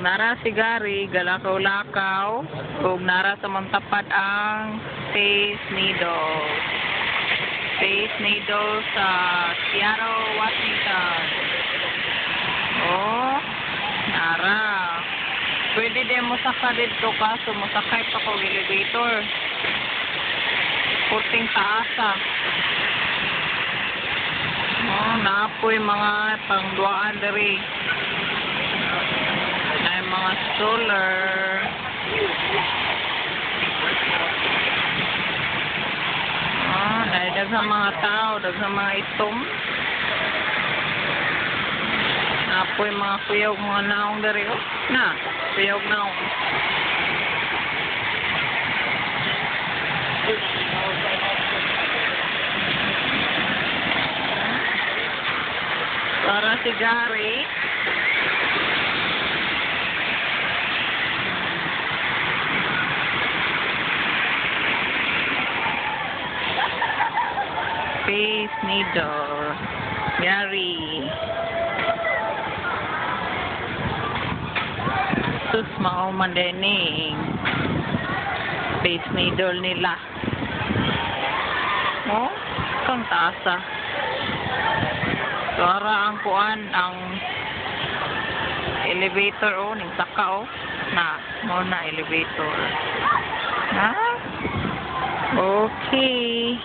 Nara si Gary, galakaw-lakaw. Ug nara sa among tapad ang Space Needle. Space Needle sa Seattle, Washington. Oh, nara. Pwede din mo saka dito kaso mosakay pa ko elevator. Purting taasa. Oh, naa poy mga pangduaan diri. Ay mga stroller. Oh, dahil daghang mga tao, daghang mga itom. Naa poy mga kuyog, mga naong diri oh. Na, kuyog naong. Para si Gary. Space Needle. Gary. Sus, mao man dining Space Needle nila. Oh, kang taasa. So, ara ang kuan, ang elevator oh, ning saka oh. Na, mo na elevator. Na? Okay.